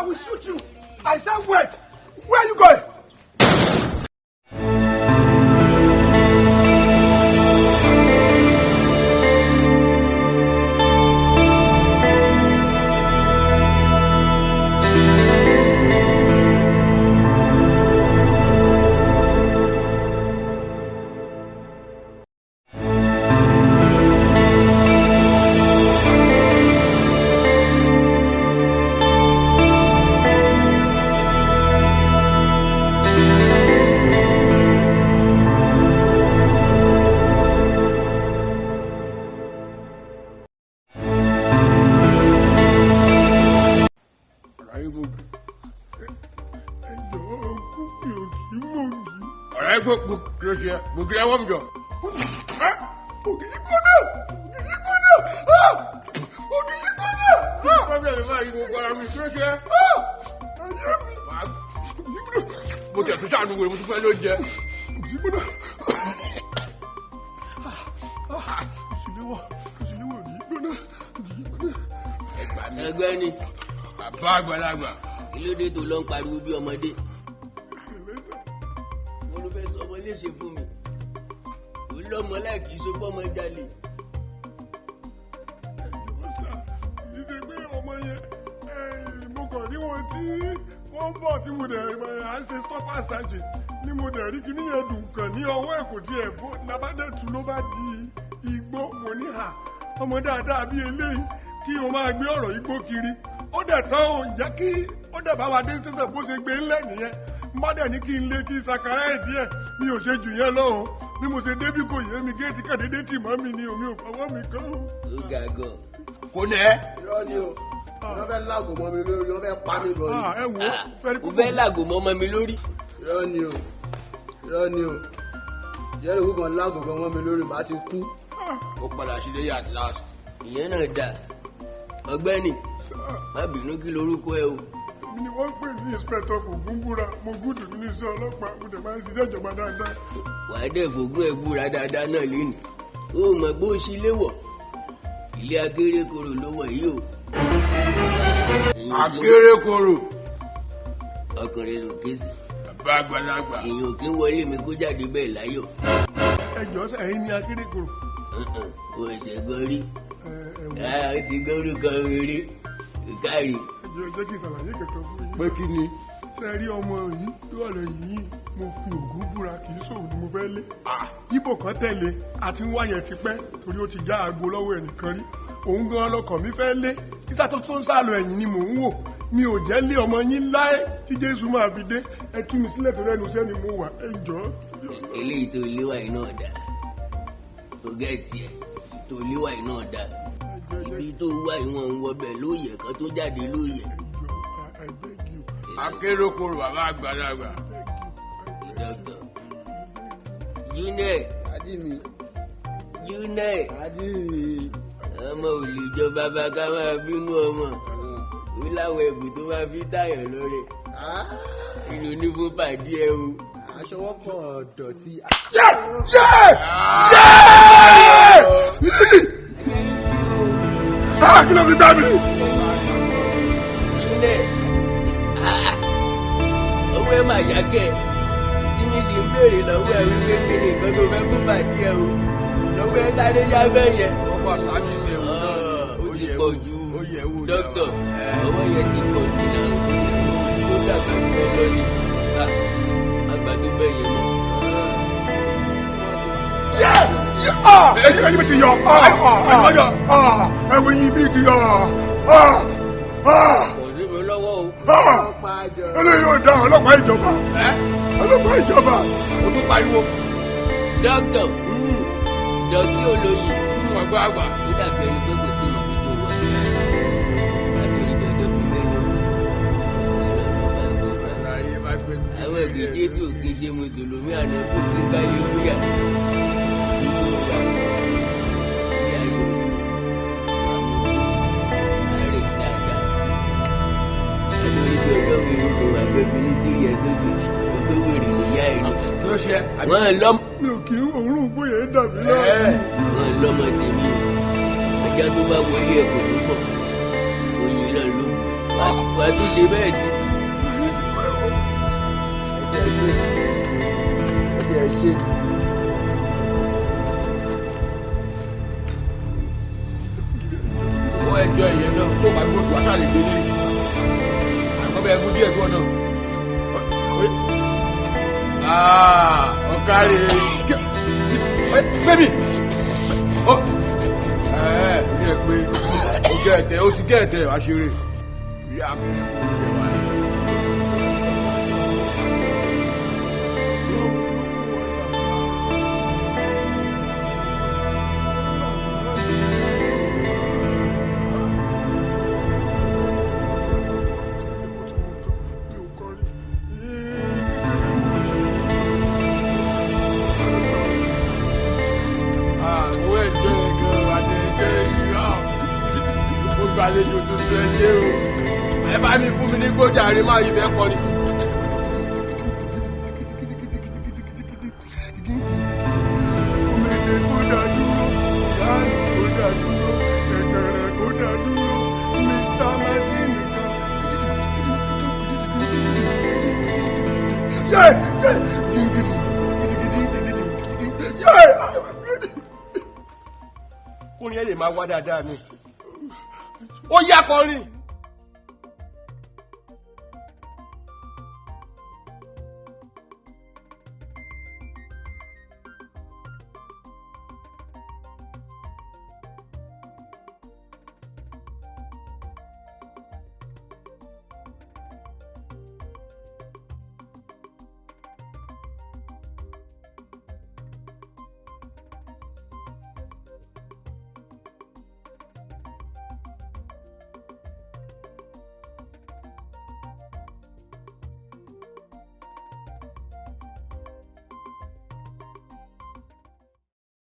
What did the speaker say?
I will shoot you. I said wait. Where are you going? Ọ̀rẹ́ gbogbo kí ló ṣe é gbogbo ẹwọ́ mi jọ. Ògìyí gbóná! Ògìyí gbóná! Ògìyí gbóná! Bọ́bí ẹ̀mí máa yí gbogbo ara mi kí ló ṣe é. Ayé mi! Mo tẹ̀ tún ṣàánú wèrè mo tún fẹ́ ló jẹ. Ògìyí gbóná! Òsìléwọ̀ òsìléwọ̀ ògìyí gbóná! Ògìyí gbóná! Ẹgbẹ́ ni. Bàbá àgbàlagbà. Kí ló dé tó lọ ń pariwo bí ọmọdé? Mo ló fẹ́ sọ ọmọ léṣe fún mi. Ò lọ́mọ láì kì í ṣe fọ́mọ jalè. Ẹ̀jọ̀ sà, kì í ṣe pé ọmọ yẹn mo kàn rí wọn tí wọ́n bọ̀ tí mo dẹ̀ à ń ṣe stop and search ni mo dẹ̀ rí kíní yẹn dùn kàn ní ọwọ́ ẹ̀ kò tiẹ̀ bó labádẹ́tù ló bá di igbó. Mo ní hà ọmọ dáadáa bí eléyìí kí o máa gbé ọ̀rọ̀ igbó kiri. Ó dẹ̀ tán o, ǹjẹ́ kí ó dẹ̀ bá wa dé sẹ́sẹ̀ bó ṣe gbé ńlẹ̀ nìyẹn. Má dẹ̀ ní kí n lé kí sakara ẹ̀ díẹ̀, mi ò ṣe jù yẹn lọ o. Bí mo ṣe débí kò yé mi, géètì kàdédé tì mọ́ mi ni omi ò fọwọ́ mi kàn o. Ó ga gan. Kò nẹ́. Irọ́ ni o, wọ́n fẹ́ lágò mọ́ mi lórí, wọ́n fẹ́ pa mí gan ni. Ẹ wo, fẹ́rí O fẹ́ làgò mọ́ ọmọ mi lórí. Irọ́ ni o, irọ́ ni o, ìyẹn lòkù kan lágò gan mọ́ mi lórí, màá ti kú. Ó padà sílé yà at last. Ìyẹn náà dà. Ọ̀gbẹ́ni, má bínú, kí lorúkọ ẹ o? Èmi ni wọ́n ń pè ní inspector Ògúnbúra. Mo gúdù nínú iṣẹ́ ọlọ́pàá, mo dẹ̀ máa ń ṣiṣẹ́ ìjọba dáadáa. Wàá dẹ̀ fògùn ẹ̀ búra dáadáa náà lénìí. Ó mọ̀ pé ó ṣí léwọ̀. Ilé akérèkọrò ló wọ̀ yìí o. Akérèkọrò. Ọkùnrin ló ké sí. Bàbá àgbàlagbà. Èèyàn ò kí ń wọlé mi kó jáde bẹ́ẹ̀ láyọ̀. Ẹ jọ̀ọ́ sà, ẹ̀yin ni akérèkọrò? O ẹ̀sẹ̀ gan rí. Ẹ ẹ wò. Ó ti gbórúkọ mi rí. Káàrí. Ẹ jọ̀ọ́, jẹ́ kí n ṣàlàyé kankan fún yín. Pé kí ni? Ṣe rí ọmọ yìí tó wà lẹ́yìn yìí, mo fi Ògún búra, kì í sòun ni mo fẹ́ lé. Yíbò kan tẹ̀lé àti ń wáyẹn ti pẹ́ torí ó ti já aago lọ́wọ́ ẹnìkan rí. Òun gan lọkàn mi fẹ́ lé. Títà tó tó ń sálọ ẹ̀yìn ni mò ń wò. Mi ò jẹ́ lé ọmọ yín láé tí Jésù máa fi dé. Ẹ tú mi sílẹ̀ torí ẹnu iṣẹ́ ni mo wà. Ẹ jọ̀ọ́. Eléyìí tó léwà yìí náà dà. Tó gẹ̀ẹ́tì ẹ̀ tó léwà yìí náà dà. Ibi tó wà yìí wọ́n ń wọbẹ̀ lóòyẹ̀ kan tó jáde lóòyẹ̀. I beg you. Akérèkọrò bàbá àgbàlagbà. Dọ́kítọ̀. Júnẹ̀. Àdí mi. Júnẹ̀. Àdí mi. Ọmọ ò lè jọ bàbá ká máa bínú ọmọ. Ó láwọn ẹ̀bùn tó máa fi tààyàn lóore. Ìlú ní fún pàdé ẹ o. Aṣọ wọn kàn dọ̀tí. Yẹ! Yẹ! Yẹ! Ah, kí ló fi dá mi? Júnẹ̀. Owó ẹ máa yá kẹ́ tí mi sì ń béèrè lọ́wọ́ ẹ wípé kí ni nǹkan tó fẹ́ fún pàdé ẹ o. Lọ́wọ́ ẹ sáré yá bẹ́ẹ̀ yẹn. Ó kọ́ sáájú ṣe wò náà. Ó ti pọ̀ jù. Ó yẹ wò. Dókítà, ọwọ́ yẹn ti pọ̀ jù náà. Ó dàgbà jù ẹ lọ ní. Àgbà tó bẹ́ẹ̀ yẹn mọ́. Yẹ! Yẹ! Ah! Ẹyin ẹyin mi ti yọ! Ah! Ah! Ah! Ẹ̀wọ̀n yìí mi ti yọ! Ah! Ah! Kò sí mi lọ́wọ́ o. Ah! Eléyìí ò dá ọlọ́pàá ìjọba. Ọlọ́pàá ìjọba. O tún pariwo. Dókítà, dọ̀kí olóyè. Àgbà àgbà. Ó dàbí ẹni pé kò tí ì mọ̀ pé tó wà. Látòrí bí ọjọ́ bíi mélòó kan. Láyé bá gbé mi. Àwọn ẹ̀gbẹ́ Jésù kì í ṣe Mùsùlùmí àná kò sí kálífúyà. Kí ló ṣe? Wọ́n lọ́mọ. Mi ò kí òórùn bóyá dàbí láàmú. Wọ́n lọ́mọ tèmi o. Ajá tó bá wọlé ẹ̀kọ́ púpọ̀. Oyin náà lóògùn. Wàá tún ṣe bẹ́ẹ̀ sí. Ẹ jẹ́ ṣe. Wọ́n ẹjọ́ ìyẹn náà tó bá gbójú aṣáà lè gbélé. Àkọ́bẹ̀ ẹkú díẹ̀ fún ọ náà. Ọ̀kárí. Bébì! Ó ẹ̀ ní ẹ pé o gẹ̀ẹ́tẹ̀ o ti gẹ̀ẹ́tẹ̀ wá ṣeré. Ìyá mi ẹ̀ kó lè wá ní. Àwọn ẹjọ́ ẹ̀gàn àti ẹjọ́ ìyá. Mo gbàlejò tuntun ẹ ṣé o. Ẹ bá mi fún mi ní gbójà rí máa yìí fẹ́ kọrin. Omele kó dá dúró, láàlú kó dá dúró, kẹ̀kẹ̀rẹ̀ kó dá dúró, Mr. Martin kan. Yé! Yé! Kórin ẹ lè máa wá dáadáa ni. Ó yá kọrin.